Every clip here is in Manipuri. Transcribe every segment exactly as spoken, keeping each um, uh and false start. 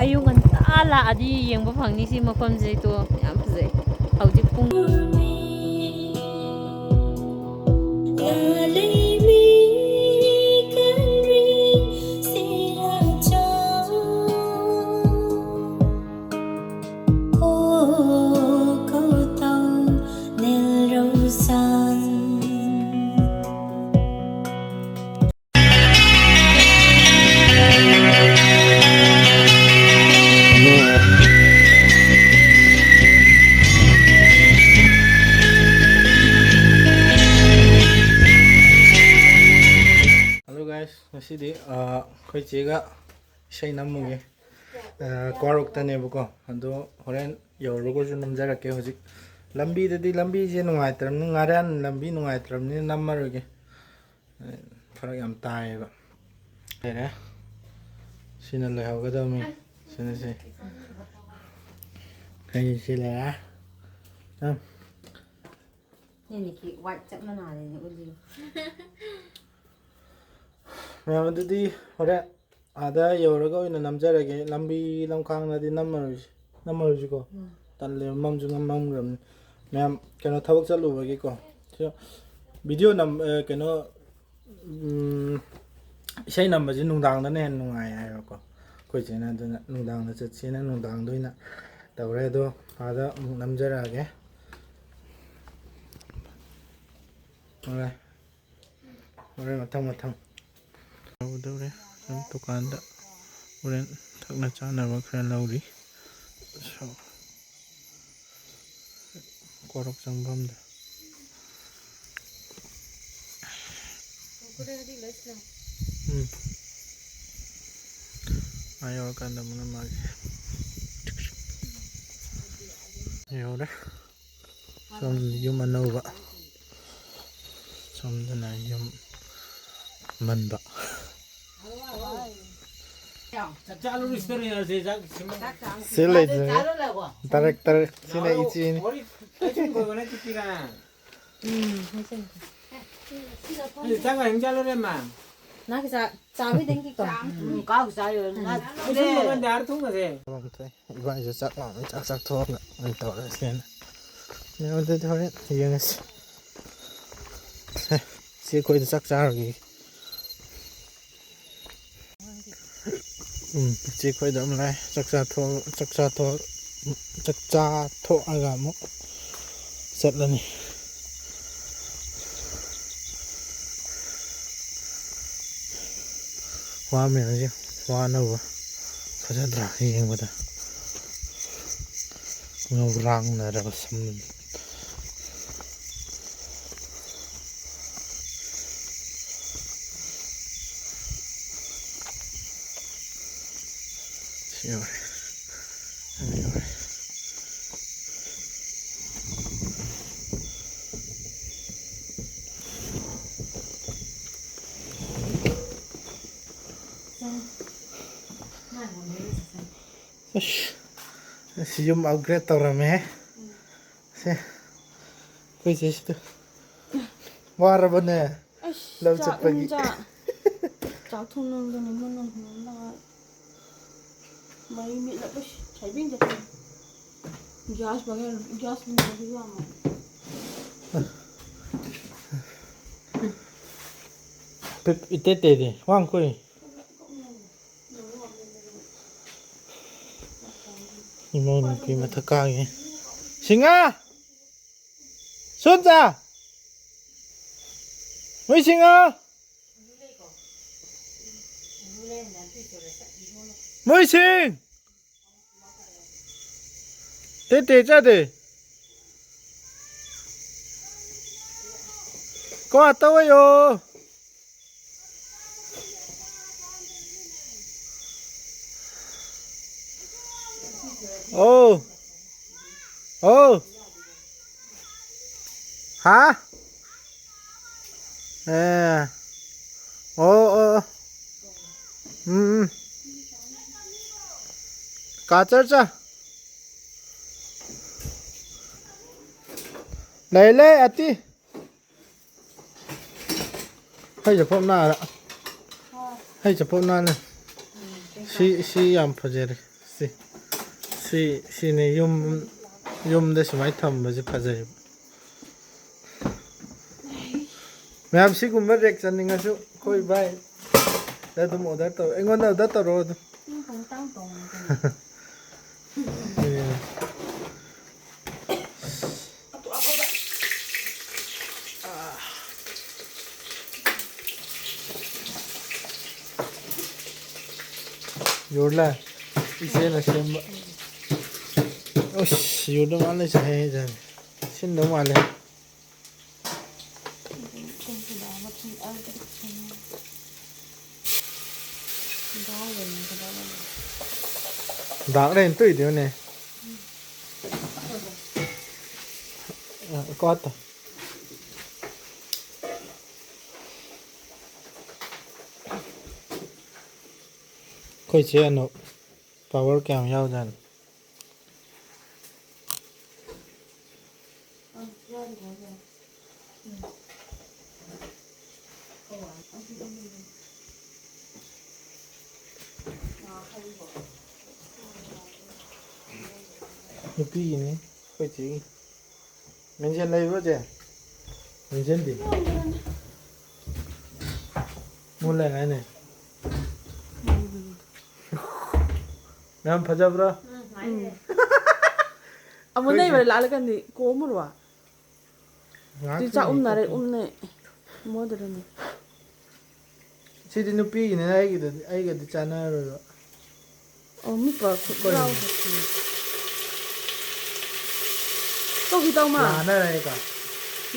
ꯑꯌꯨꯛ ꯉꯟꯇꯥ ꯂꯥꯛꯑꯗꯤ ꯌꯦꯡꯕ ꯐꯪꯅꯤ ꯁꯤ ꯃꯐꯝꯁꯦ꯫ ꯇꯣ, ꯌꯥꯝ ꯐꯖꯩ꯫ ꯍꯧꯖꯤꯛ ꯄꯨꯡ Hello guys, ꯉꯁꯤꯗꯤ ꯑ, ꯑꯩꯈꯣꯏ ꯆꯦꯒ ꯏꯁꯩ ꯅꯝꯃꯨꯒꯦ꯫ ꯑ, ꯀ꯭ꯋꯥꯔꯣꯛꯇꯅꯦꯕꯀꯣ꯫ ꯑꯗꯣ ꯍꯣꯔꯦꯟ ꯌꯧꯔꯒꯁꯨ ꯅꯝꯖꯔꯛꯀꯦ꯫ ꯍꯧꯖꯤꯛ ꯂꯝꯕꯤꯗꯗꯤ, ꯂꯝꯕꯤꯁꯦ ꯅꯨꯡꯉꯥꯏꯇ꯭ꯔꯕꯅꯤꯅ, ꯉꯔꯥꯡ ꯂꯝꯕꯤ ꯅꯨꯡꯉꯥꯏꯇ꯭ꯔꯕꯅꯤꯅ ꯅꯝꯃꯔꯣꯏꯒꯦ꯫ ꯐꯔꯛ ꯌꯥꯝ ꯇꯥꯏꯌꯦꯕ꯫ ꯂꯩꯔꯦ꯫ ꯁꯤꯅ ꯂꯩꯍꯧꯒꯗꯕꯅꯤ꯫ ꯁꯤꯅ ꯁꯤ꯫ ꯑꯩ ꯁꯤ ꯂꯩꯔꯦ꯫ ꯑ꯫ ꯅꯪꯒꯤ ꯋꯥꯏꯠ ꯆꯞ ꯃꯥꯟꯅꯔꯦꯅꯦ ꯎꯠꯂꯤꯗꯣ꯫ ꯃꯌꯥꯝ, ꯑꯗꯨꯗꯤ ꯍꯣꯔꯦꯟ ꯑꯥꯗ ꯌꯧꯔꯒ ꯑꯣꯏꯅ ꯅꯝꯖꯔꯒꯦ꯫ ꯂꯝꯕꯤ ꯂꯝꯈꯥꯡꯗꯗꯤ ꯅꯝꯃꯔꯣꯏꯁꯤ, ꯅꯝꯃꯔꯣꯏꯁꯤꯀꯣ꯫ ꯎꯝ꯫ ꯇꯜꯂꯦꯕ, ꯃꯝꯁꯨ ꯉꯝ-, ꯃꯝꯈ꯭ꯔꯕꯅꯤ꯫ ꯃꯌꯥꯝ ꯀꯩꯅꯣ ꯊꯕꯛ ꯆꯠꯂꯨꯕꯒꯤꯀꯣ꯫ ꯁꯤ ꯚꯤꯗꯤꯑꯣ ꯅꯝ-, ꯑ, ꯀꯩꯅꯣ, ꯎꯝ, ꯏꯁꯩ ꯅꯝꯕꯁꯤ ꯅꯨꯡꯗꯥꯡꯗꯅ ꯍꯦꯟꯅ ꯅꯨꯡꯉꯥꯏ ꯍꯥꯏꯕꯀꯣ꯫ ꯑꯩꯈꯣꯏ ꯆꯦꯅ ꯑꯗꯨꯅ ꯅꯨꯡꯗꯥꯡꯗ ꯆꯠꯁꯦꯅ ꯅꯨꯡꯗꯥꯡꯗ ꯑꯣꯏꯅ ꯇꯧꯔꯦ꯫ ꯑꯗꯣ ꯑꯥꯗ ꯑꯃꯨꯛ ꯅꯝꯖꯔꯛꯑꯒꯦ꯫ ꯍꯣꯔꯦꯟ, ꯍꯣꯔꯦꯟ ꯃꯊꯪ ꯃꯊꯪ꯫ ꯌꯧꯗꯧꯔꯦ꯫ ꯑꯗꯨꯝ ꯗꯨꯀꯥꯟꯗ ꯍꯣꯔꯦꯟ ꯊꯛꯅ ꯆꯥꯅꯕ ꯈꯔ ꯂꯧꯔꯤ꯫ So, ꯀ꯭ꯋꯥꯔꯣꯛ ꯆꯪꯐꯝꯗ꯫ ꯎꯝ꯫ ꯑꯥ ꯌꯧꯔꯀꯥꯟꯗ ꯑꯃꯨꯛ ꯅꯝꯃꯛꯑꯒꯦ꯫ ꯌꯧꯔꯦ꯫ ꯁꯣꯝꯗ ꯌꯨꯝ ꯑꯅꯧꯕ꯫ ꯁꯣꯝꯗꯅ ꯌꯨꯝ ꯑꯃꯟꯕ꯫ ꯆꯥꯛ ꯆꯥꯔꯨꯔꯁꯤꯗꯅꯦ, ꯁꯤ ꯆꯥꯛ ꯁꯤ ꯂꯩꯗꯣꯏꯅꯦ꯫ ꯗꯥꯏꯔꯦꯛꯇꯔ ꯁꯤꯅ ꯏꯆꯦꯅꯤ꯫ ꯋꯥꯔꯤ ꯑꯩ ꯁꯨꯝ ꯀꯣꯏꯕ ꯅꯠꯇꯦ ꯁꯤꯔꯥ꯫ ꯎꯝ, ꯍꯥꯏꯖꯜꯂꯦ꯫ ꯆꯥꯛ ꯂꯥꯏꯔꯤꯛ ꯆꯥꯔꯨꯔꯦ, ꯃꯥ꯫ ꯅꯥ ꯀ ꯆꯥ ꯆꯥꯕꯩ ꯗꯪꯒꯤꯀꯣ꯫ ꯎꯝ, ꯀꯥꯎ ꯆꯥꯏꯌꯣ꯫ ꯅꯥ ꯎꯝ꯫ ꯊꯨꯝꯃꯦ꯫ ꯏꯕꯥꯅꯤꯁꯨ ꯆꯥꯛ ꯂꯥꯝꯃꯦ, ꯆꯥꯛ ꯆꯥꯛ ꯊꯣꯛꯑꯒ ꯑꯣꯏꯅ ꯇꯧꯔꯁꯦꯅ꯫ ꯅꯉꯣꯟꯗꯗꯤ ꯍꯣꯔꯦꯟ ꯌꯦꯡꯉꯁꯤ꯫ ꯁꯦ, ꯆꯦ ꯑꯩꯈꯣꯏꯗ ꯆꯥꯛ ꯆꯥꯔꯨꯒꯦ꯫ ꯎꯝ, ꯏꯆꯦ ꯈꯣꯏꯗ ꯑꯃ ꯂꯥꯛꯑꯦ꯫ ꯆꯥꯛ ꯆꯥꯊꯣꯛ-, ꯆꯥꯛ ꯆꯥꯊꯣꯛ-, ꯆꯥꯛ ꯆꯥꯊꯣꯛꯑꯒ ꯑꯃꯨꯛ ꯆꯠꯂꯅꯤ꯫ ꯋꯥ ꯃꯌꯥꯝꯁꯦ ꯋꯥꯅꯕ ꯐꯖꯗ꯭ꯔꯥ ꯌꯦꯡꯕꯗ? ꯉꯧꯔꯥꯡꯅꯔꯕ ꯁꯝ꯫ ꯁꯤ ꯌꯧꯔꯦ꯫ ꯌꯧꯔꯦ, ꯌꯧꯔꯦ꯫ ꯑꯁ, ꯑꯁ, ꯌꯨꯝ upgrade ꯇꯧꯔꯝꯃꯦ꯫ ꯁꯦ, ꯑꯩꯈꯣꯏ ꯆꯦꯁꯤꯗ ꯋꯥꯔꯕꯅꯦ? ꯑꯁ, ꯂꯧ ꯆꯥꯛ ꯆꯠꯄꯒꯤ꯫ ꯏꯟꯖꯥꯡ꯫ ꯆꯥꯛ ꯊꯣꯡꯅꯕꯗꯅꯦ ꯃꯅꯝ ꯍꯨꯝꯂꯒ ꯃꯩ ꯃꯤꯠꯂꯒ, ꯑꯁ, ꯁꯥꯏꯕꯤꯡ ꯆꯠꯈ꯭ꯔꯦ꯫ ꯒ꯭ꯌꯥꯁ ꯕꯒꯦꯔ, ꯒ꯭ꯌꯥꯁ ꯃꯅꯝꯁꯨ ꯌꯥꯝꯃꯦ꯫ ꯄꯤꯛ ꯏꯇꯦ ꯇꯦꯗꯦ, ꯋꯥꯡ ꯀꯨꯏ꯫ ꯏꯃꯧ ꯅꯨꯄꯤ ꯃꯊꯛ ꯀꯥꯒꯤ꯫ ꯁꯤꯡꯉꯥ! ꯁꯨꯟꯆꯥ! ꯃꯣꯏ ꯁꯤꯡꯉꯥ! ꯃꯣꯏ ꯁꯤꯡ! ꯇꯦ ꯇꯦ ꯆꯥꯗꯦ꯫ ꯀꯣ ꯇꯧꯋꯦꯌꯣ꯫ ꯑꯧ꯫ ꯑꯧ꯫ ꯍꯥ? ꯑꯦ꯫ ꯑꯣ, ꯑꯣ, ꯑꯣ꯫ ꯎꯝ, ꯎꯝ꯫ ꯀꯥ ꯆꯔ ꯆ꯫ ꯂꯩ, ꯂꯩ, ꯑꯇꯤ꯫ ꯍꯩꯁꯦ ꯐꯣꯝ ꯅꯥꯔꯦ꯫ ꯑꯩ ꯆꯐꯨ ꯅꯥꯟꯅ ꯁꯤ ꯁꯤ ꯌꯥꯝ ꯐꯖꯔꯦ꯫ ꯁꯤ ꯁꯤ ꯁꯤꯅꯤ ꯌꯨꯝ ꯌꯨꯝꯗ ꯁꯨꯃꯥꯏꯅ ꯊꯝꯕꯁꯦ ꯐꯖꯩꯕ꯫ ꯃꯌꯥꯝ ꯁꯤꯒꯨꯝꯕ ꯔꯦꯛ ꯆꯟꯅꯤꯡꯉꯁꯨ ꯑꯩꯈꯣꯏ ꯚꯥꯏ ꯑꯗꯨꯝ ꯑꯣꯔꯗꯔ ꯇꯧ ꯑꯩꯉꯣꯟꯗ ꯑꯣꯔꯗꯔ ꯇꯧꯔꯛꯑꯣ ꯑꯗꯨꯝ꯫ ꯌꯣꯔꯂꯥ ꯏꯆꯦꯅ ꯁꯦꯝꯕ꯫ ꯑꯁ ꯌꯣꯔꯗ ꯃꯥꯜꯂꯦ ꯆꯥꯍꯦ ꯆꯥꯍꯦ꯫ ꯁꯤꯟꯗꯧ ꯃꯥꯜꯂꯦ꯫ ꯗꯥꯛ ꯂꯩꯅ ꯇꯧꯏꯗꯨꯅꯦ꯫ ꯀꯣꯠꯇ꯫ ꯑꯩꯈꯣꯏ ꯆꯦ ꯑꯅꯨ ꯄꯋꯥꯔ ꯀꯌꯥꯝ ꯌꯥꯎꯖꯥꯠꯅꯣ? ꯅꯨꯄꯤꯒꯤꯅꯤ ꯑꯩꯈꯣꯏ ꯆꯦꯒꯤ꯫ ꯃꯦꯟꯁꯤꯟ ꯂꯩꯕ꯭ꯔꯣ ꯆꯦ? ꯃꯦꯟꯁꯤꯟꯗꯤ꯫ ꯃꯨꯠꯂꯦ ꯍꯥꯏꯅꯦ꯫ ꯌꯥꯝ ꯐꯖꯕ꯭ꯔꯣ? ꯎꯝ꯫ ꯑꯃꯨꯛ ꯑꯩꯈꯣꯏꯁꯦ ꯅꯩꯕ ꯂꯥꯛꯂꯀꯥꯟꯗꯤ ꯀꯣꯝꯃꯨꯔꯣ? ꯉꯥꯏꯍꯥꯛ ꯇꯨ ꯆꯥꯛ ꯊꯝꯃꯤ, ꯎꯝꯅꯔꯦ, ꯀꯣꯛ ꯎꯝꯅꯦ꯫ ꯃꯣꯗꯔꯅꯤ꯫ ꯁꯤꯗꯤ ꯅꯨꯄꯤꯒꯤꯅꯤꯅ ꯑꯩꯒꯤꯗꯗꯤ, ꯑꯩꯒꯗꯤ ꯆꯥꯟꯅꯔꯣꯏꯕ꯫ ꯑꯣ, ꯃꯤ ꯄꯨꯔꯥ ꯈꯨꯠ ꯀꯔꯤ? ꯌꯥꯎꯕ꯫ ꯇꯧꯈꯤ ꯇꯧ ꯃꯥ꯫ ꯂꯥꯟꯅꯔꯦꯀꯣ?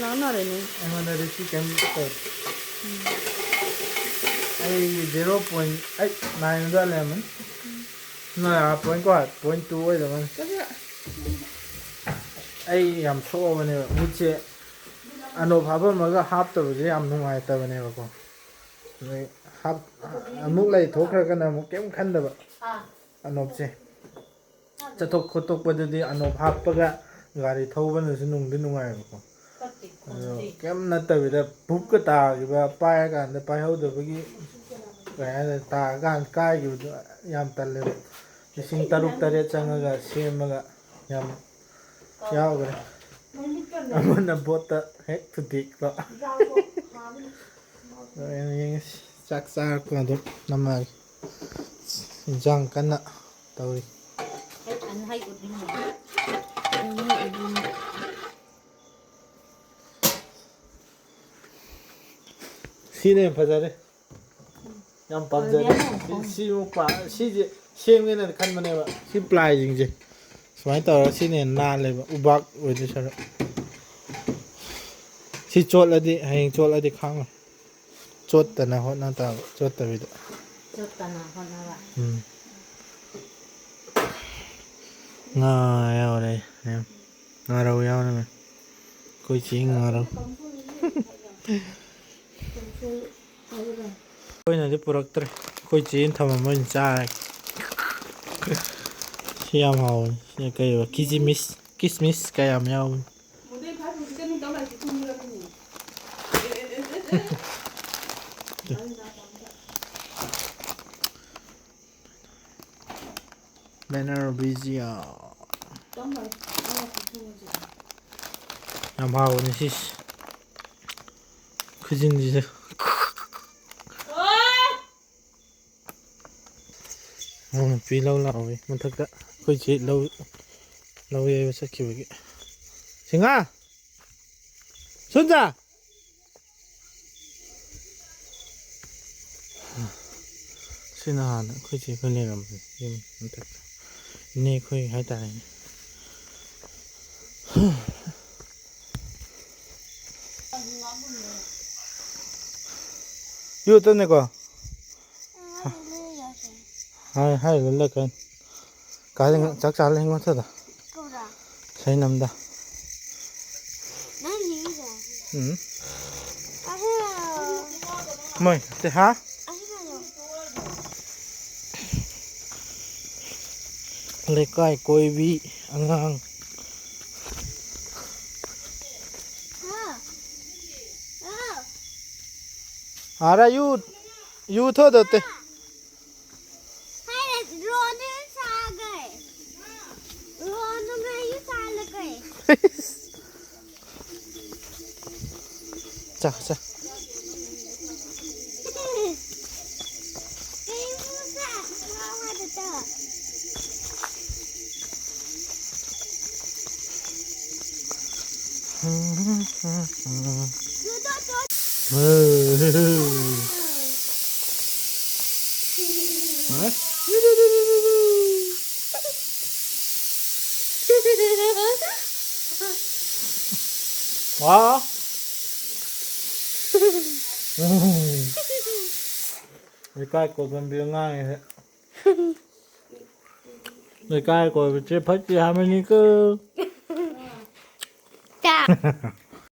ꯂꯥꯟꯅꯔꯦꯅꯦ꯫ ꯑꯩꯉꯣꯟꯗꯗꯤ ꯁꯤ ꯀꯩꯝ ꯇꯧꯗꯦ꯫ ꯎꯝ꯫ ꯑꯩ zero point eight nine ꯑꯗꯨꯋꯥꯏ ꯂꯩꯔꯝꯃꯅꯤ꯫ ꯎꯝ꯫ ꯅꯣꯏ ꯑꯥ point ꯀꯣ, point two ꯑꯣꯏꯔꯝꯃꯅꯤ꯫ ꯀꯩꯁꯨ ꯑꯩ ꯌꯥꯝ ꯁꯣꯛꯑꯕꯅꯦꯕ ꯃꯤꯠꯁꯦ꯫ ꯑꯅꯣꯞ ꯍꯥꯞꯄꯝꯃꯒ ꯍꯥꯞꯇꯕꯁꯦ ꯌꯥꯝ ꯅꯨꯡꯉꯥꯏꯇꯕꯅꯦꯕꯀꯣ꯫ ꯑꯗꯩ ꯍꯥꯞ-, ꯑꯃꯨꯛ ꯂꯩꯊꯣꯛꯈ꯭ꯔꯒꯅ ꯑꯃꯨꯛ ꯀꯩꯝ ꯈꯟꯗꯕ꯫ ꯑꯥ꯫ ꯑꯅꯣꯞꯁꯦ꯫ ꯆꯠꯊꯣꯛ ꯈꯣꯠꯇꯣꯛꯄꯗꯗꯤ ꯑꯅꯣꯞ ꯍꯥꯞꯄꯒ ꯒꯥꯔꯤ ꯊꯧꯕꯅꯁꯨ ꯅꯨꯡꯗꯤ ꯅꯨꯡꯉꯥꯏꯕꯀꯣ꯫ ꯇꯠꯇꯦ, ꯑꯗꯣ ꯈꯣꯠꯇꯦ꯫ ꯀꯩꯝ ꯅꯠꯇꯕꯤꯗ ꯚꯨꯞꯀ ꯇꯥꯈꯤꯕ, ꯄꯥꯏꯔꯀꯥꯟꯗ ꯄꯥꯏꯍꯧꯗꯕꯒꯤ ꯀꯩ ꯍꯥꯏꯅꯤ, ꯇꯥꯔꯀꯥꯟꯗ ꯀꯥꯏꯈꯤꯕꯗꯣ ꯌꯥꯝ ꯇꯜꯂꯦꯕ꯫ ꯂꯤꯁꯤꯡ ꯇꯔꯨꯛ ꯇꯔꯦꯠ ꯆꯪꯉꯒ ꯁꯦꯝꯃꯒ ꯌꯥꯝ ꯌꯥꯎꯈ꯭ꯔꯦ꯫ ꯑꯃꯅ ꯕꯣꯠꯇ ꯍꯦꯛ ꯊꯨꯗꯦꯛꯄ꯫ ꯌꯦꯡꯉꯁꯤ, ꯆꯥꯛ ꯆꯥꯔꯛꯄ ꯑꯗꯨꯝ ꯅꯝꯃꯛꯑꯒꯦ꯫ ꯏꯟꯖꯥꯡ ꯀꯟꯅ ꯇꯧꯔꯤ꯫ ꯁꯤꯅ ꯍꯦꯟꯅ ꯐꯖꯔꯦ꯫ ꯌꯥꯝ ꯄꯥꯝꯖꯔꯦ꯫ ꯁꯤ, ꯁꯤꯃꯨꯛ ꯄꯥ-, ꯁꯤꯁꯦ ꯁꯦꯝꯒꯦꯅ ꯈꯟꯕꯅꯦꯕ꯫ ꯁꯤ ꯄ꯭ꯂꯥꯏꯁꯤꯡꯁꯦ ꯁꯨꯃꯥꯏꯅ ꯇꯧꯔꯒ ꯁꯤꯅ ꯍꯦꯟꯅ ꯅꯥꯜꯂꯦꯕ, ꯎꯕꯥꯛ ꯑꯣꯏꯗꯣꯏ ꯁꯔꯨꯛ꯫ ꯁꯤ ꯆꯣꯠꯂꯗꯤ, ꯍꯌꯦꯡ ꯆꯣꯠꯂꯗꯤ ꯈꯥꯡꯉꯣꯏ꯫ ꯆꯣꯠꯇꯅ ꯍꯣꯠꯅ ꯇꯥꯕ, ꯆꯣꯠꯇꯕꯤꯗ꯫ ꯆꯣꯠꯇꯅ ꯍꯣꯠꯅꯕ꯫ ꯎꯝ꯫ ꯉꯥ ꯌꯥꯎꯔꯦ, ꯃꯌꯥꯝ꯫ ꯉꯥꯔꯧ ꯌꯥꯎꯔꯦ, ꯃꯌꯥꯝ꯫ ꯑꯩꯈꯣꯏ ꯆꯦ ꯉꯥꯔꯧ꯫ ꯑꯩꯈꯣꯏꯅꯗꯤ ꯄꯨꯔꯛꯇ꯭ꯔꯦ꯫ ꯑꯩꯈꯣꯏ ꯆꯦꯅ ꯊꯝꯃꯝꯕ ꯑꯣꯏꯅ ꯆꯥꯔꯒꯦ꯫ ꯁꯤ ꯌꯥꯝ ꯍꯥꯎꯕꯅꯤ꯫ ꯁꯤ ꯀꯩꯕ? ꯀꯤꯖꯤꯃꯤꯁ, ꯀꯤꯁꯃꯤꯁ ꯀꯌꯥꯝ ꯌꯥꯎꯕꯅꯤ꯫ ꯕꯦꯅꯔ ꯕꯤꯖꯤꯌꯥ꯫ ꯌꯥꯝ ꯍꯥꯎꯕꯅꯤ ꯁꯤꯁꯦ꯫ ꯈꯨꯖꯤꯟꯁꯤꯁꯨ꯫ ꯃꯧ ꯅꯨꯄꯤ ꯂꯧ ꯂꯥꯛꯍꯧꯋꯤ ꯃꯊꯛꯇ꯫ ꯑꯩꯈꯣꯏ ꯆꯦ ꯂꯧ, ꯂꯧ ꯌꯩꯕ ꯆꯠꯈꯤꯕꯒꯤ꯫ ꯁꯤꯡꯍꯥ! ꯁꯨꯟꯖꯥ! ꯁꯤꯅ ꯍꯥꯟꯅ ꯑꯩꯈꯣꯏ ꯆꯦ ꯈꯣꯏ ꯂꯩꯔꯝꯕꯅꯤ, ꯌꯨꯝ ꯃꯊꯛꯇ꯫ ꯏꯅꯦ ꯈꯣꯏ ꯍꯥꯏꯇꯥꯔꯦꯅꯦ꯫ ꯌꯨ ꯇꯅꯦꯀꯣ꯫ ꯍꯥꯏ, ꯍꯥꯏ, ꯂꯣꯏ ꯂꯩ ꯀꯩꯅꯣ꯫ ꯀꯥꯏꯗ ꯆꯥꯛ ꯆꯥ ꯂꯩ ꯉꯣ ꯊꯣꯏꯗ꯫ ꯀꯧꯔꯥ? ꯁꯩꯅꯝꯗ꯫ ꯅꯪ ꯌꯦꯡꯉꯤꯁꯦ? ꯎꯝ꯫ ꯑꯍꯦ꯫ ꯃꯣꯏ, ꯇꯦ ꯍꯥ? ꯑꯍꯦ꯫ ꯂꯩꯀꯥꯏ ꯀꯣꯏꯕꯤ ꯑꯉꯥꯡ꯫ ꯍꯥ? ꯍꯥ? ꯑꯥꯔꯥ ꯌꯨꯠ꯫ ꯌꯨ ꯊꯛꯑꯗꯣ ꯇꯦ꯫ ꯍꯥꯏꯔꯦ, ꯔꯣꯅ ꯁꯥꯈ꯭ꯔꯦ꯫ ꯔꯣꯅ ꯃꯩ ꯁꯥꯜꯂꯛꯈ꯭ꯔꯦ꯫ ꯆꯥ, ꯆꯥ꯫ ꯀꯩꯅꯣ ꯁꯥ-, ꯁꯥ ꯍꯥꯏꯕꯗꯣ꯫ ꯋꯥ꯫ ꯂꯩꯀꯥꯏ ꯀꯣꯏꯕꯝꯕꯤ ꯑꯉꯥꯡꯅꯤꯁꯦ꯫ ꯂꯩꯀꯥꯏ ꯀꯣꯏꯕꯁꯦ ꯐꯠꯇꯦ ꯍꯥꯏꯕꯅꯤꯀꯣ꯫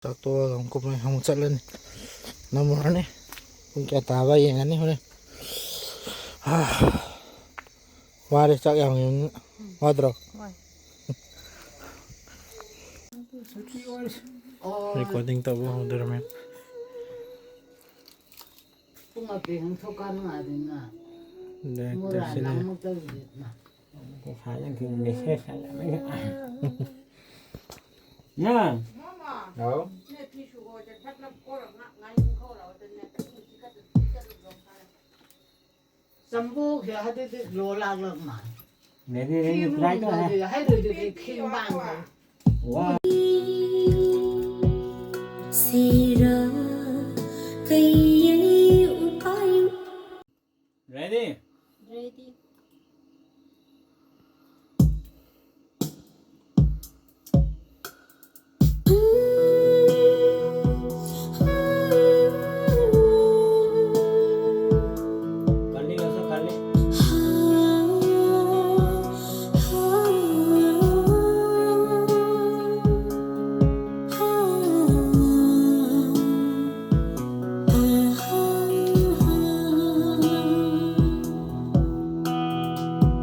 ꯆꯥꯛ ꯇꯣꯛꯑꯒ ꯑꯃꯨꯛ ꯀꯨꯝꯃꯩ ꯑꯃꯨꯛ ꯆꯠꯂꯅꯤ꯫ ꯅꯝꯃꯨꯔꯅꯤ꯫ ꯄꯨꯡ ꯀꯌꯥ ꯇꯥꯕ ꯌꯦꯡꯉꯅꯤ ꯍꯣꯔꯦꯟ꯫ ꯍꯥ꯫ ꯋꯥꯔꯦ ꯆꯥꯛ ꯌꯥꯝ ꯌꯦꯡꯉ-, ꯋꯥꯗ꯭ꯔꯣ? ꯋꯥꯏ꯫ ꯔꯦꯀꯣꯔꯗꯤꯡ ꯇꯧꯕ ꯍꯧꯗꯣꯔꯝꯃꯦ꯫ ꯄꯨꯡ ꯃꯥꯄꯟ ꯊꯣꯛꯀꯥꯟ ꯉꯥꯏꯗꯣꯏꯅ꯫ ꯗꯥꯏꯔꯦꯛꯇꯔꯁꯤꯅ ꯃꯣꯔꯥꯅ ꯑꯃꯨꯛ ꯇꯧꯔꯤꯗꯅ꯫ ꯄꯩꯁꯥ ꯌꯥꯡꯈꯩ ꯃꯦꯁꯦꯖ ꯍꯜꯂꯛꯑꯃꯦ꯫ ꯅꯪ꯫ ꯍꯥꯎ꯫ ꯆꯝꯕꯨ ꯈꯦ ꯍꯗꯤ ꯂꯣ ꯂꯥꯛꯂꯛ ꯃꯥ꯫ ꯂꯩꯗꯤ ꯂꯩꯗꯤ ꯇ꯭ꯔꯥꯏ ꯇꯧꯔꯦ꯫ ꯍꯩꯔꯣꯏꯗꯨꯗꯤ ꯈꯤꯡ ꯃꯥꯡꯈ꯭ꯔꯦ꯫ ꯋꯥ꯫ ꯁꯤꯔ ꯀꯩꯌꯦ ꯎꯄꯥꯏ꯫ Ready? Ready.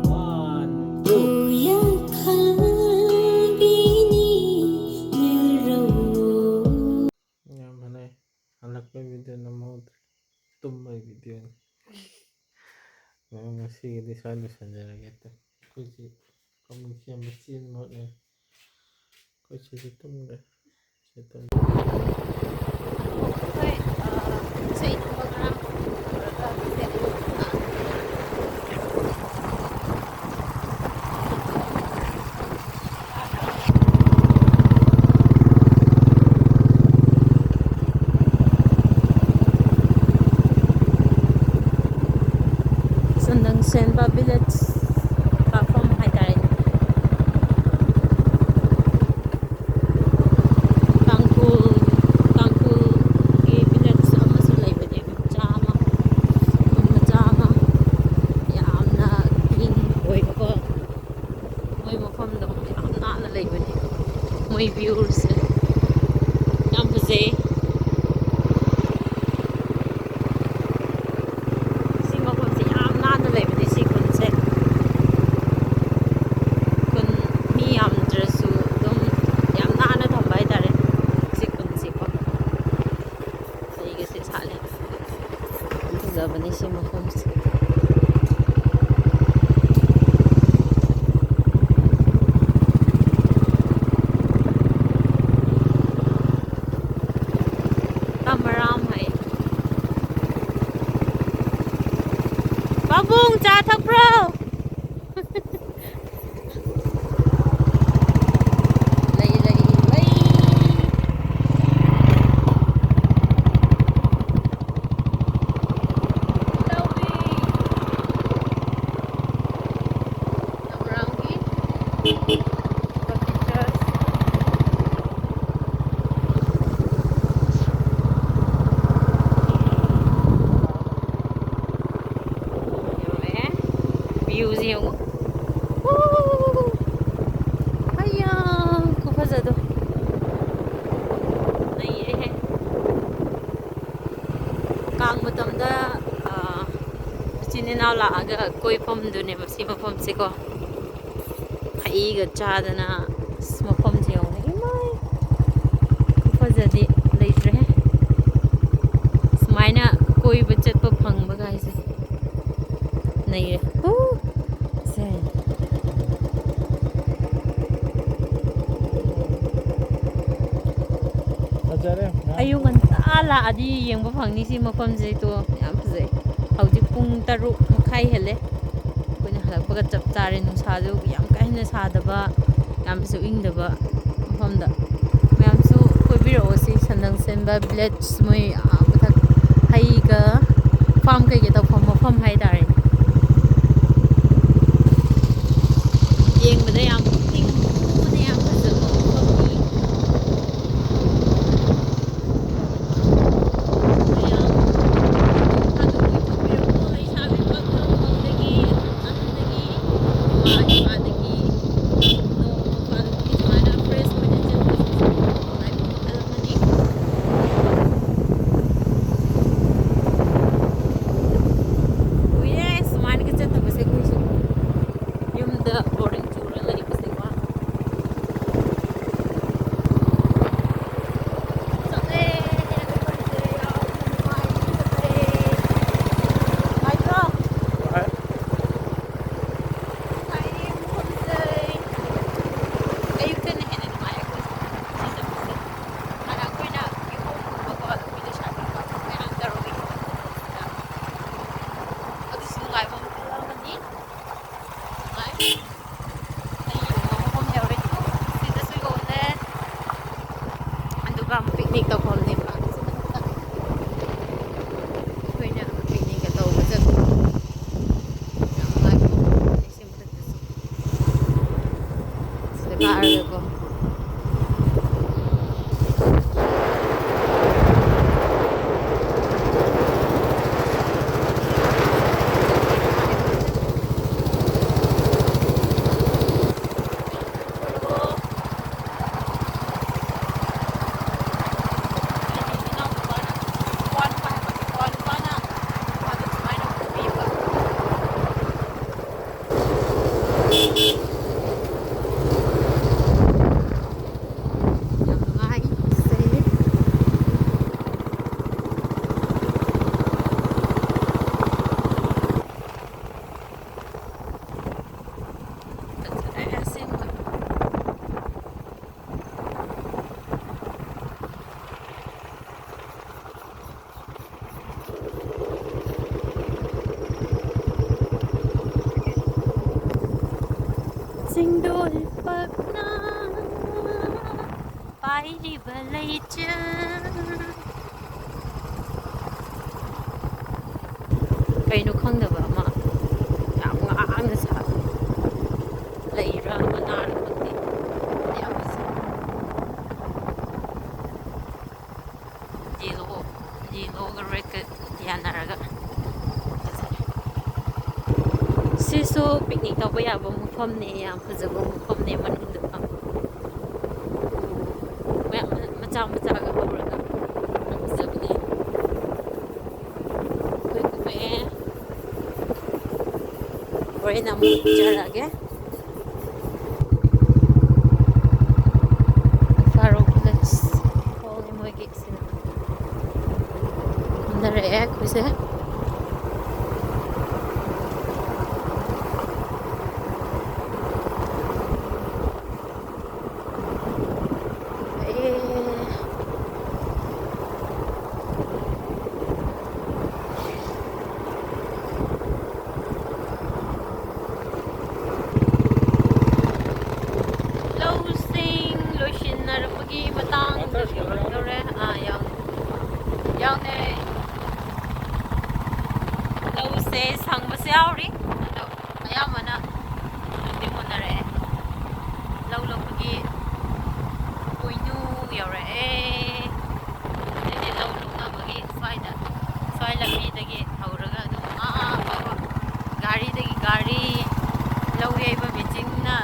One, two. ꯌꯥꯝ ꯐꯅꯩ꯫ ꯍꯜꯂꯛꯄꯩ ꯚꯤꯗꯤꯑꯣ ꯅꯝꯍꯧꯗ꯭ꯔꯦ꯫ ꯇꯨꯝꯕꯒꯤ ꯚꯤꯗꯤꯑꯣꯅꯤ꯫ ꯉꯁꯤꯒꯤꯗꯤ ꯁ꯭ꯋꯥꯏ ꯂꯣꯏꯁꯤꯟꯖꯔꯒꯦ꯫ ꯑꯩꯈꯣꯏꯁꯤ ꯀꯃꯟ ꯁꯦꯝꯕ ꯆꯦꯟꯕ ꯍꯣꯠꯅꯔꯤ꯫ ꯑꯩꯈꯣꯏ ꯁꯤꯗꯤ ꯇꯨꯝꯈ꯭ꯔꯦ꯫ ꯁꯤ ꯇꯨꯝ- ꯆꯟꯗꯟ ꯁꯦꯟꯕ ꯚꯤꯂꯦꯖ ꯄ꯭ꯂꯦꯠꯐꯣꯝ ꯍꯥꯏꯇꯥꯔꯦꯅꯦ꯫ ꯇꯥꯡꯈꯨꯜ, ꯇꯥꯡꯈꯨꯜꯒꯤ ꯚꯤꯂꯦꯖ ꯑꯃꯁꯨ ꯂꯩꯕꯅꯦ, ꯃꯆꯥ ꯑꯃ, ꯈꯨꯟ ꯃꯆꯥ ꯑꯃ, ꯌꯥꯝꯅ ꯀ꯭ꯂꯤꯟ ꯑꯣꯏꯕꯀꯣ꯫ ꯃꯣꯏ ꯃꯐꯝꯗꯣ ꯌꯥꯝ ꯅꯥꯟꯅ ꯂꯩꯕꯅꯦ꯫ ꯃꯣꯏ ꯚ꯭ꯌꯨꯁꯦ ꯌꯥꯝ ꯐꯖꯩ꯫ ꯁꯤ ꯃꯐꯝꯁꯦ ꯌꯥꯝ ꯅꯥꯟꯅ ꯂꯩꯕꯅꯦ, ꯁꯤ ꯈꯨꯟꯁꯦ꯫ ꯈꯨꯟ ꯃꯤ ꯌꯥꯝꯗ꯭ꯔꯁꯨ ꯑꯗꯨꯝ ꯌꯥꯝ ꯅꯥꯟꯅ ꯊꯝꯕ ꯍꯥꯏꯇꯥꯔꯦ ꯁꯤ ꯈꯨꯟꯁꯦꯀꯣ꯫ ꯂꯩꯒꯁꯦ ꯁꯥꯠꯂꯦ꯫ ꯐꯖꯕꯅꯦ ꯁꯤ ꯃꯐꯝꯁꯦ꯫ ꯇꯝꯕꯔꯥꯝ ꯍꯥꯏ꯫ ꯄꯥꯕꯨꯡ, ꯆꯥ ꯊꯛꯄ꯭ꯔꯣ? ꯂꯩ, ꯂꯩ, ꯂꯩ꯫ ꯂꯧꯏ꯫ ꯇꯝꯕꯔꯥꯝꯒꯤ Baptist Church꯫ ꯌꯧꯔꯛꯑꯦ꯫ ꯚ꯭ꯌꯨꯁꯦ ꯌꯦꯡꯉꯨ꯫ ꯎ! ꯑꯩꯌꯥ! ꯈꯨꯐꯖꯗꯣ꯫ ꯅꯩꯔꯦꯍꯦ꯫ ꯀꯥꯡ ꯃꯇꯝꯗ, ꯑ, ꯏꯆꯤꯟ ꯏꯅꯥꯎ ꯂꯥꯛꯑꯒ ꯀꯣꯏꯐꯝꯗꯨꯅꯦꯕ ꯁꯤ ꯃꯐꯝꯁꯦꯀꯣ꯫ ꯍꯩꯒ ꯆꯥꯗꯅ, ꯑꯁ, ꯃꯐꯝꯁꯦ ꯌꯦꯡꯉꯨꯅꯦ꯫ ꯏꯃꯥꯏ! ꯈꯨꯐꯖꯗꯤ ꯂꯩꯇ꯭ꯔꯦꯍꯦ꯫ ꯁꯨꯃꯥꯏꯅ ꯀꯣꯏꯕ ꯆꯠꯄ ꯐꯪꯕ ꯀꯥꯏꯁꯦ ꯅꯩꯔꯦ꯫ ꯍꯨ! ꯁꯦ꯫ ꯐꯖꯔꯦ ꯃꯌꯥꯝ꯫ ꯑꯌꯨꯛ ꯉꯟꯇꯥ ꯂꯥꯛꯑꯗꯤ ꯌꯦꯡꯕ ꯐꯪꯅꯤ ꯁꯤ ꯃꯐꯝꯁꯦ꯫ ꯇꯣ, ꯌꯥꯝ ꯐꯖꯩ꯫ ꯍꯧꯖꯤꯛ ꯄꯨꯡ ꯇꯔꯨꯛ ꯃꯈꯥꯏ ꯍꯦꯜꯂꯦ꯫ ꯑꯩꯈꯣꯏꯅ ꯍꯜꯂꯛꯄꯒ ꯆꯞ ꯆꯥꯔꯦ꯫ ꯅꯨꯡꯁꯥꯁꯨ ꯌꯥꯝ ꯀꯥ ꯍꯦꯟꯅ ꯁꯥꯗꯕ, ꯌꯥꯝꯁꯨ ꯏꯪꯗꯕ ꯃꯐꯝꯗ꯫ ꯃꯌꯥꯝꯁꯨ ꯀꯣꯏꯕꯤꯔꯛꯑꯣ ꯁꯤ ꯁꯟꯗꯪ ꯁꯦꯟꯕ ꯚꯤꯂꯦꯖ꯫ ꯃꯣꯏ, ꯑꯥ, ꯃꯊꯛ ꯍꯩꯒ ꯐꯥꯝ ꯀꯩꯀꯩ ꯇꯧꯐꯝ ꯃꯐꯝ ꯍꯥꯏꯇꯥꯔꯦꯅꯦ꯫ ꯌꯦꯡꯕꯗ ꯌꯥꯝ ꯄꯨꯛꯅꯤꯡ ꯍꯨꯅ ꯌꯥꯝ ꯐꯖꯕ ꯃꯐꯝꯅꯤ꯫ ꯃꯌꯥꯝ ꯅꯣꯡ ꯐꯥꯗꯣꯛ ꯀꯣꯏꯊꯣꯛꯄꯤꯔꯛꯑꯣ ꯂꯩꯁꯥꯕꯤ ꯄꯥꯈꯪ ꯃꯧꯗꯒꯤ ꯑꯍꯟꯗꯒꯤ ꯏꯃꯥ ꯏꯄꯥꯗꯒꯤ ꯅꯣꯡ ꯐꯥꯗꯣꯛꯀꯤ ꯁꯨꯃꯥꯏꯅ fresh ꯑꯣꯏꯅ ꯆꯠꯄꯁꯤꯁꯨ ꯅꯨꯡꯉꯥꯏꯕ ꯃꯈꯜ ꯑꯃꯅꯤ꯫ ꯀꯨꯏꯔꯦ ꯆꯤꯡꯗꯣꯜ ꯄꯛꯅ ꯄꯥꯏꯔꯤꯕ ꯂꯩꯆꯤꯜ꯫ ꯀꯩꯅꯣ ꯈꯪꯗꯕ ꯑꯃ ꯌꯥꯝ ꯉꯥꯡꯅ ꯁꯥꯕ ꯂꯩꯔ ꯃꯅꯥꯔ ꯈꯪꯗꯦ꯫ ꯌꯥꯝ ꯐꯖꯩ꯫ Yellow, yellowꯒ redꯀ ꯌꯥꯅꯔꯒ ꯐꯖꯩ꯫ ꯁꯤꯁꯨ picnic ꯇꯧꯕ ꯌꯥꯕ ꯃꯐꯝꯅꯦ, ꯌꯥꯝ ꯐꯖꯕ ꯃꯐꯝꯅꯦ ꯃꯅꯨꯡꯗ ꯐꯝ-, ꯃꯌꯥꯝ ꯃꯆꯥ ꯃꯆꯥꯒ ꯍꯧꯔꯒ ꯌꯥꯝ ꯐꯖꯕꯅꯦ꯫ ꯑꯩꯈꯣꯏ ꯀꯨꯝꯃꯛꯑꯦ꯫ ꯍꯣꯔꯦꯟ ꯑꯃꯨꯛ ꯎꯠꯆꯔꯛꯑꯒꯦ꯫ ꯐꯥꯔꯣꯛ village ꯍꯣꯜꯅꯤ ꯃꯣꯏꯒꯤ ꯁꯤꯅ꯫ ꯀꯨꯝꯊꯔꯛꯑꯦ ꯑꯩꯈꯣꯏꯁꯦ꯫ ꯑꯦ꯫ ꯂꯧꯁꯤꯡ ꯂꯣꯏꯁꯤꯟꯅꯔꯛꯄꯒꯤ ꯃꯇꯥꯡꯗ ꯌꯧꯔꯦ꯫ ꯑꯥ, ꯌꯥꯎꯅꯦ꯫ ꯌꯥꯎꯅꯦ꯫ ꯂꯧꯁꯦ ꯁꯪꯕꯁꯨ ꯌꯥꯎꯔꯤ꯫ ꯑꯗꯣ ꯑꯌꯥꯝꯕꯅ ꯃꯨꯟꯗꯤ ꯃꯨꯟꯅꯔꯛꯑꯦ꯫ ꯂꯧ ꯂꯣꯛꯄꯒꯤ ꯄꯣꯏꯅꯨ ꯌꯧꯔꯛꯑꯦ꯫ ꯑꯗꯩꯗꯤ ꯂꯧ ꯂꯣꯛꯅꯕꯒꯤ ꯁ꯭ꯋꯥꯏꯗ, ꯁ꯭ꯋꯥꯏ ꯂꯝꯕꯤꯗꯒꯤ ꯍꯧꯔꯒ ꯑꯗꯨꯝ ꯑꯥ ꯐꯥꯎꯕ ꯒꯥꯔꯤꯗꯒꯤ ꯒꯥꯔꯤ, ꯂꯧ ꯌꯩꯕ ꯃꯦꯆꯤꯟꯅ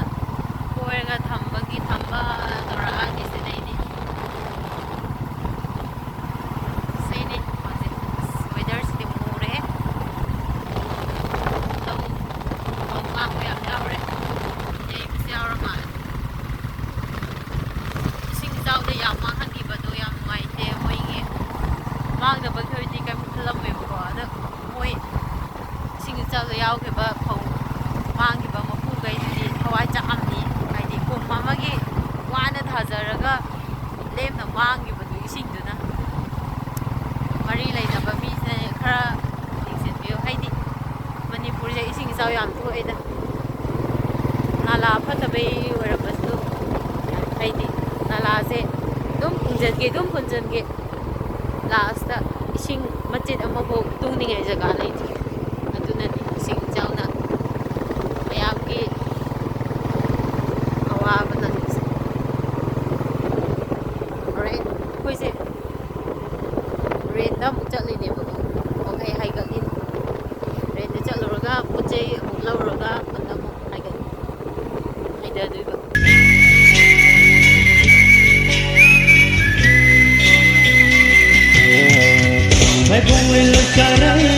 ꯀꯣꯏꯔꯒ ꯊꯝꯕꯒꯤ ꯊꯝꯕ ꯇꯧꯔꯛꯑꯅꯤ ꯁꯤꯗꯩꯗꯤ꯫ ꯁꯤꯅꯤ ꯍꯧꯖꯤꯛ꯫ ꯑꯁ, weatherꯁꯤꯗꯤ ꯃꯨꯔꯦ꯫ ꯂꯧ ꯐꯧ ꯉꯥꯛꯄ ꯌꯥꯝ ꯌꯥꯎꯔꯦ꯫ ꯌꯩꯕꯁꯨ ꯌꯥꯎꯔ ꯃꯥꯜꯂꯦ꯫ ꯏꯁꯤꯡ ꯏꯆꯥꯎꯗ ꯌꯥꯝ ꯃꯥꯡꯍꯟꯈꯤꯕꯗꯣ ꯌꯥꯝ ꯅꯨꯡꯉꯥꯏꯇꯦ꯫ ꯃꯣꯏꯒꯤ ꯃꯥꯡꯗꯕꯒꯤ ꯑꯣꯏꯔꯗꯤ ꯀꯩꯝ ꯈꯜꯂꯝꯃꯣꯏꯕꯀꯣ꯫ ꯑꯗꯣ ꯃꯣꯏ ꯏꯁꯤꯡ ꯏꯆꯥꯎꯗ ꯌꯥꯎꯈꯤꯕ ꯐꯧ ꯃꯥꯡꯈꯤꯕ ꯃꯄꯨꯈꯩꯗꯨꯗꯤ ꯊꯋꯥꯏ ꯆꯥꯛꯑꯝꯅꯤ꯫ ꯍꯥꯏꯗꯤ ꯀꯨꯝ ꯑꯃꯒꯤ ꯋꯥꯅ ꯊꯥꯖꯔꯒ ꯂꯦꯝꯅ ꯃꯥꯡꯈꯤꯕꯗꯣ ꯏꯁꯤꯡꯗꯨꯅ꯫ ꯃꯔꯤ ꯂꯩꯅꯕ ꯃꯤꯁꯦ ꯈꯔ ꯌꯦꯡꯁꯤꯟꯕꯤꯌꯨ꯫ ꯍꯥꯏꯗꯤ ꯃꯅꯤꯄꯨꯔꯁꯦ ꯏꯁꯤꯡ ꯏꯆꯥꯎ ꯌꯥꯝ ꯊꯣꯛꯑꯦꯗ꯫ ꯅꯥꯂꯥ ꯐꯠꯇꯕꯩ ꯑꯣꯏꯔꯝꯕꯁꯨ, ꯍꯥꯏꯗꯤ ꯅꯥꯂꯥꯁꯦ ꯑꯗꯨꯝ ꯐꯨꯟꯖꯟꯒꯦ, ꯑꯗꯨꯝ ꯐꯨꯟꯖꯟꯒꯦ, ꯂꯥꯁꯇ ꯏꯁꯤꯡ ꯃꯆꯦꯠ ꯑꯃꯐꯥꯎ ꯇꯨꯡꯅꯤꯡꯉꯥꯏ ꯖꯒꯥ ꯂꯩꯇꯦ꯫ ꯑꯗꯨꯅꯅꯤ ꯏꯁꯤꯡ ꯏꯆꯥꯎꯅ ꯃꯌꯥꯝꯒꯤ ꯑꯋꯥꯕ ꯅꯪꯉꯤꯁꯦ꯫ ꯍꯣꯔꯦꯟ ꯑꯩꯈꯣꯏꯁꯦ ꯔꯦꯟꯗ ꯑꯃꯨꯛ ꯆꯠꯂꯤꯅꯦꯕꯀꯣ, ꯋꯥꯡꯈꯩ ꯍꯥꯏꯒꯠꯂꯤꯅꯦ꯫ ꯔꯦꯟꯗ ꯆꯠꯂꯨꯔꯒ ꯄꯣꯠ ꯆꯩ ꯑꯃꯨꯛ ꯂꯧꯔꯒ ꯈꯨꯟꯗ ꯑꯃꯨꯛ ꯍꯥꯏꯒꯠ-, ꯍꯥꯏꯗꯗꯣꯏꯕ꯫ ꯃꯥꯏꯕꯣꯡ ꯂꯣꯏ ꯂꯣꯏ ꯀꯥꯔꯦ꯫